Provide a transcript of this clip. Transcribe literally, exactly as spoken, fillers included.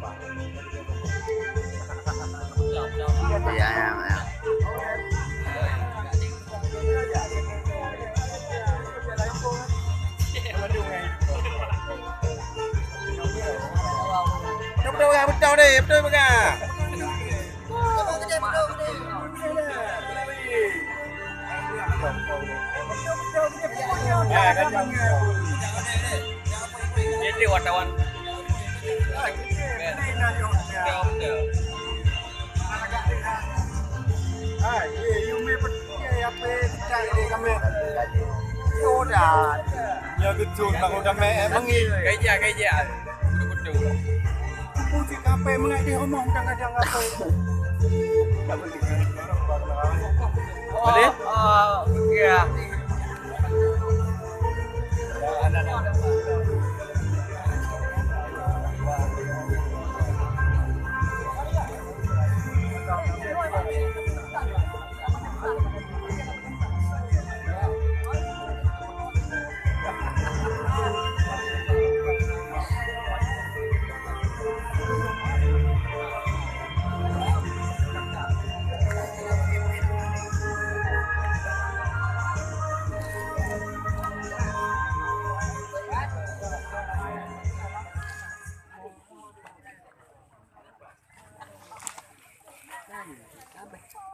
Ya, ya, ya. Betul, betul, betul, betul, betul, betul. Jadi wartawan. Nyoe geucun bang udah mé mangi. Kaja, kaja. Betul-betul. Aku cik kapai mengaji omong kadang-kadang apa itu. Boleh? Oh, oh, ya.